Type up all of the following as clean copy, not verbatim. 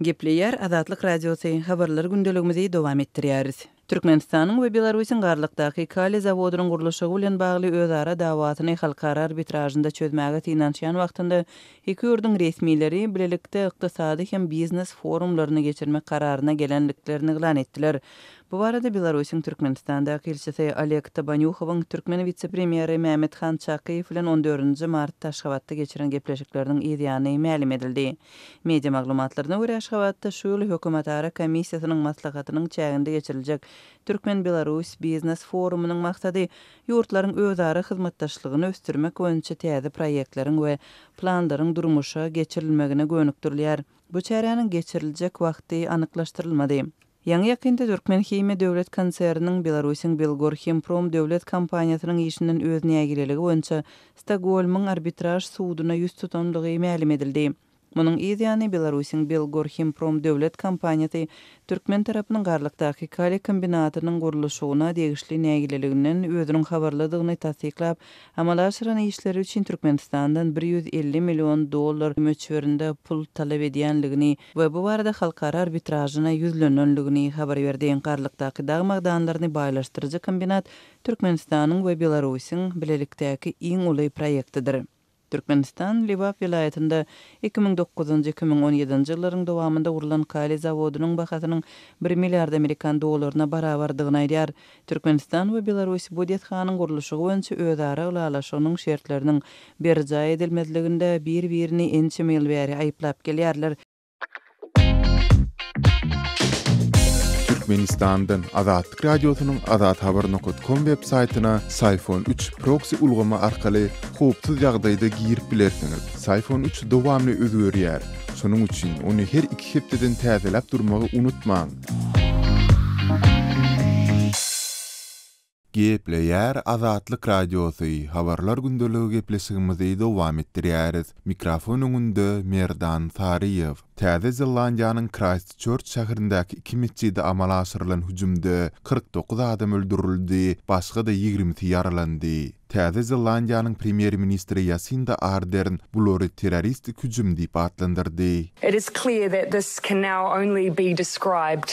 Gepleýär Azatlyk Radiosy, Habarlar gündeligimizi dowam etdirýäris. Türkmenistanyň we Belarusyň Garlykdaky kaliý zawodynyň gurluşygy bilen bagly özara dawasyny halkara arbitražynda çözmäge synanyşýan wagtynda iki ýurduň resmileri bilelikde ykdysady hem biznes forumlaryny geçirmek kararyna gelendiklerini yglan etdiler. Bu barada Belarusyň Türkmenistandaky ilçisi Oleg Tabanýuhowyň türkmen wise-premýeri Mämmethan Çakyýew bilen on dördünji martda Aşgabatda geçiren gepleşikleriniň yzýany mälim edildi. Media maglumatlaryna görä, Aşgabatda şu ýyl Hökümetara komissiýasynyň maslahatynyň çäginde geçiriljek türkmen-belarus biznes forumynyň maksady ýurtlaryň özara hyzmatdaşlygyny ösdürmek boýunça täze proýektleriň we planlaryň durmuşa geçirilmegine gönükdirilýär. Bu çäräniň geçiriljek wagty anyklaşdyrylmady. Ýaňy-ýakynda Türkmenhimiýa döwlet konserniniň Belarusyň Belgorhimprom döwlet kompaniýasynyň işinden öz nägileligi boýunça Stokgolmyň arbitraž suduna ýüz tutandygy mälim edildi. Munuň yz ýany, Belarusyň Belgorhimprom döwlet kompaniýasy türkmen tarapynyň Garlykdaky kaliý kombinatynyň gurluşygyna degişli nägileliginden özüniň habarlydygyny tassyklap, amala aşyran işleri üçin Türkmenistandan 150 million dollar möçberinde pul talap edýändigini we bu barada halkara arbitražyna ýüzlenendigini habar berdi. Garlykdaky dag magdanlaryny baýlaşdyryjy kombinat Türkmenistanyň we Belarusyň bilelikdäki iň uly proýektidir. Türkmenistan Lebap welaýatynda 2009-njy, 2017-nji ýyllaryň dowamynda gurlan kaliý zawodynyň bahasynyň bir milliard amerikan dollaryna barabardygyny aýdýar. Türkmenistan we Belarus bu desganyň gurluşygy boýunça özara ylalaşygynyň şertleriniň berjaý edilmezliginde bir-birini ençeme ýyl bäri aýyplap gelýärler. Türkmenistandan Azatlyk Radiosynyň Azathabar nokat kom web saýtyna Syfon 3 proksi ulgamy arkaly howpsuz ýagdaýda girip bilersiňiz. Syfon 3 dowamly özgerýär. Şonuň üçin ony her iki hepdeden täzeläp durmagy unutmaň. Gepleýär Azatlyk Radiosy, Habarlar gündeligi gepleşigimizi dowam etdirýäris. Mikrofon öňünde Merdan Saryýew. Täze Zelandiýanyň Kraýstçörç şäherindäki iki metjide amala aşyrylan hüjümde 49 adam öldürildi, başga-da ýigrimisi ýaralandy. Täze Zelandiýanyň premýer-ministri Ýasinda Ardern bulary terroristik hüjüm diýip atlandyrdy. It is clear that this can now only be described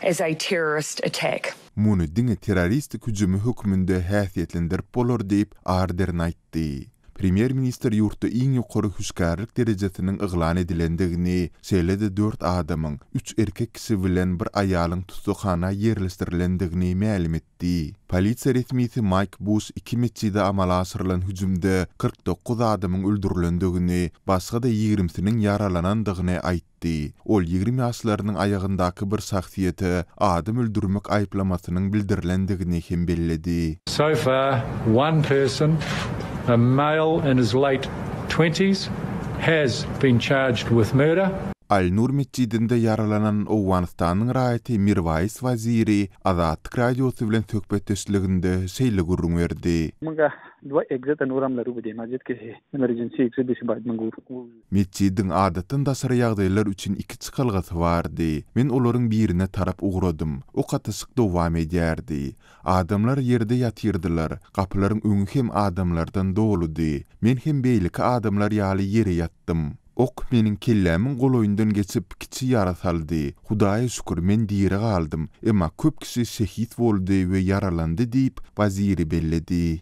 as a terrorist attack. Muny diňe terroristik hüjümi hökmünde häsiýetlendirip bolar diýip, Ardern aýtdy. Premýer-ministr ýurtda iň ýokary hüşgärlik derejesiniň yglan edilendigini, şeýle-de dört adamyň, üç erkek kişi bilen bir aýalyň tussaghana ýerleşdirilendigini mälim etdi. Polisiýa resmisi Maýk Buş iki metjide amala aşyrylan hüjümde 49 adamyň öldürilendigini, başga-da ýigrimsiniň ýaralanandygyny aýtdy. aýtdy. Ol 20 ýaşlarynyň aýagyndaky bir şahsyýete adam öldürmek aýyplamasynyň bildirilendigini hem belledi. So far, one person, a male in his late twenties, has been charged with murder. Al-Nur metjidinde ýaralanan Owganystanyň raýaty Mirwais Waziri Azatlyk Radiosy bilen söhbetdeşliginde şeýle gürrüň berdi. Metjidiň adatdan daşary ýagdaýlar üçin iki çykalgasy bardy. Men olaryň birine tarap ugradym. Ok atyşyk dowam edýärdi. Adamlar ýerde ýatyrdylar, gapylaryň öňi hem adamlardan doludy. Men hem beýleki adamlar ýaly ýere ýatdym. Ok meniň kellämiň golaýyndan geçip, kiçi ýara saldy. Hudaýa şükür, men diri galdym, emma köp kişi şehit boldy we ýaralandy diýip, Waziri belledi.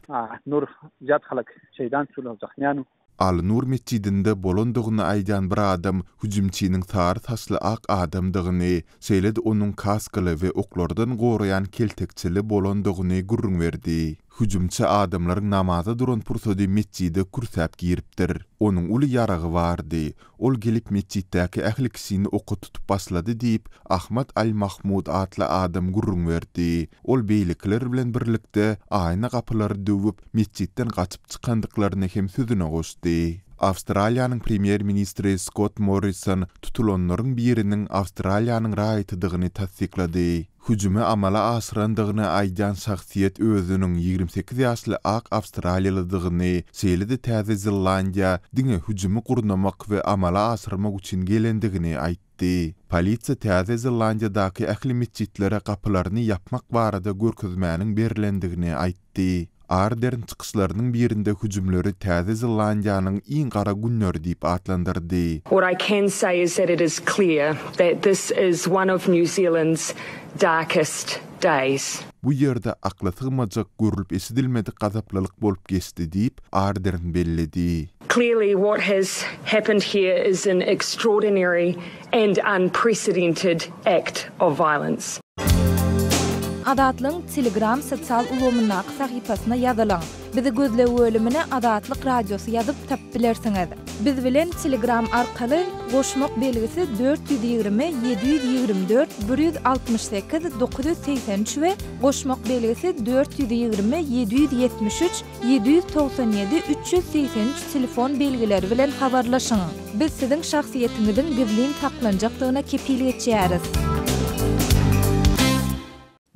Al-Nur metjidinde bolandygyny aýdýan bir adam hüjümçiniň sary saçly ak adamdygyny, şeýle-de onuň kaskaly we oklardan goraýan keltekçeli bolandygyny gürrüň berdi. Hüjümçi adamlaryň namaza duran pursady metjide kürsäp giripdir. Onuň uly ýaragy bardy. Ol gelip metjitdäki ähli kişini oka tutup başlady diýip, Ahmad al-Mahmud atly adam gürrüň berdi. Ol beýlekiler bilen birlikde aýna gapylary döwüp, metjitden gaçyp çykandyklaryny hem sözüne goşdy. Awstraliýanyň premýer-ministri Skott Morrison tutulanlaryň biriniň Awstraliýanyň raýatydygyny tassyklady. Hüjümi amala aşyrandygyny aýdýan şahsyýet özüniň 28 ýaşly ak awstraliýalydygyny, şeýle-de Täze Zelandiýa diňe hüjümi gurnamak we amala aşyrmak üçin gelendigini aýtdy. Polisiýa Täze Zelandiýadaky ähli metjitlere gapylaryny ýapmak barada görkezmäniň berlendigini aýtdy. Ardern çykyşlarynyň birinde hüjümleri Täze Zelandiýanyň iň gara günleri diýip atlandyrdy. What I can say is that it is clear that this is one of New Zealand's darkest days. Bu ýerde akla sygmajak görlüp-eşidilmedik gazaplylyk bolup geçdi diýip, Ardern belledi. Clearly what has happened here is an extraordinary and unprecedented act of violence. Azatlygyň Telegram sosial ulgamyndaky sahypasyna ýazylyň. Bizi gözleg bölümine Azatlyk Radiosy ýazyp tapyp bilersiňiz. Biz bilen Telegram arkaly goşmak belgisi 420 724 168 983 we goşmak belgisi 420 773 797 383 telefon belgileri bilen habarlaşyň. Biz siziň şahsyýetiňiziň gizlin saklanjakdygyna kepil geçýäris.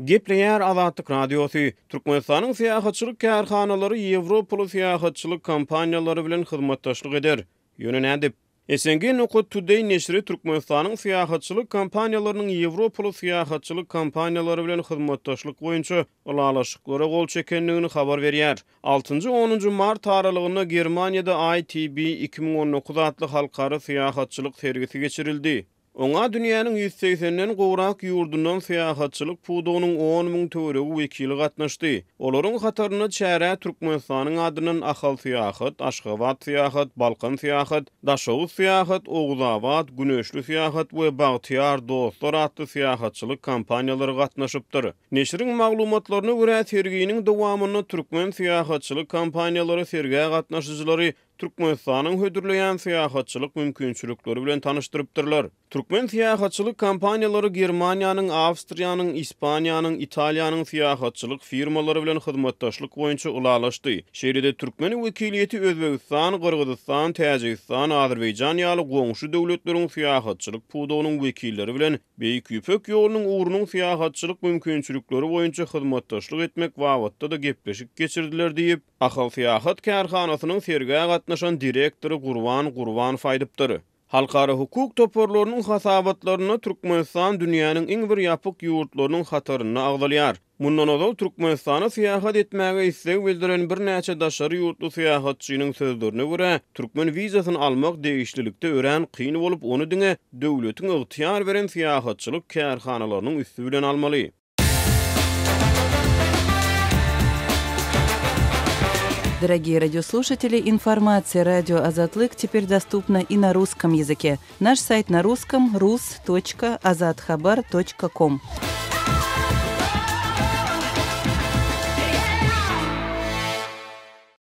Gepleýär Azatlyk Radiosy, Türkmenistanyň syýahatçylyk kärhanalary ýewropaly syýahatçylyk kompaniýalary bilen hyzmatdaşlyk eder. Ýöne nädip? SNG Nokat Today neşiri Türkmenistanyň syýahatçylyk kompaniýalarynyň ýewropaly syýahatçylyk kompaniýalary bilen hyzmatdaşlyk boýunça ylalaşyklara gol çekendigini habar berýär. Altynjy-onunjy mart aralygynda Germaniýada ITB 2019 atly halkara syýahatçylyk sergisi geçirildi. Oňa dünýäniň 180-den gowrak ýurdundan syýahatçylyk pudagynyň on müň töweregi wekili gatnaşdy. Olaryň hatarynda çärä Türkmenistanyň adyndan Ahal syýahat, Aşgabat syýahat, Balkan syýahat, Daşoguz syýahat, Oguzabat, Güneşli syýahat we Bagtyýar dostlar atly syýahatçylyk kompaniýalary gatnaşypdyr. Neşiriň maglumatlaryna görä, serginiň dowamynda türkmen syýahatçylyk kompaniýalary sergä gatnaşyjylary Türkmenistanyň hödürleýän syýahatçylyk mümkinçilikleri bilen tanyşdyrypdyrlar. Türkmen syýahatçylyk kompaniýalary Germaniýanyň, Awstriýanyň, Ispaniýanyň, Italiýanyň syýahatçylyk firmalary bilen hyzmatdaşlyk boýunça ylalaşdy. Şeýle-de türkmen wekiliýeti Özbegistan, Gyrgyzystan, Täjigistan, Azerbaýjan ýaly goňşy döwletleriň syýahatçylyk pudagynyň wekilleri bilen Beýik Ýüpek ýolunyň ugrunyň syýahatçylyk mümkinçilikleri boýunça hyzmatdaşlyk etmek babatda-da gepleşik geçirdiler diýip, Ahal syýahat kärhanasynyň sergä gatnaşan direktory Gurban Gurbanow aýdypdyr. Halkara hukuk toparlarynyň hasabatlarynda Türkmenistan dünýäniň iň bir ýapyk ýurtlarynyň hatarynda agzalýar. Mundan ozal Türkmenistana syýahat etmäge isleg bildiren birnäçe daşary ýurtly syýahatçynyň sözlerine görä, türkmen wizasyny almak degişlilikde örän kyn bolup, ony diňe döwletiň ygtyýar beren syýahatçylyk kärhanalarynyň üsti bilen almaly. Дорогие радиослушатели, информация радио Азатлык теперь доступна и на русском языке. Наш сайт на русском rus.azathabar.com.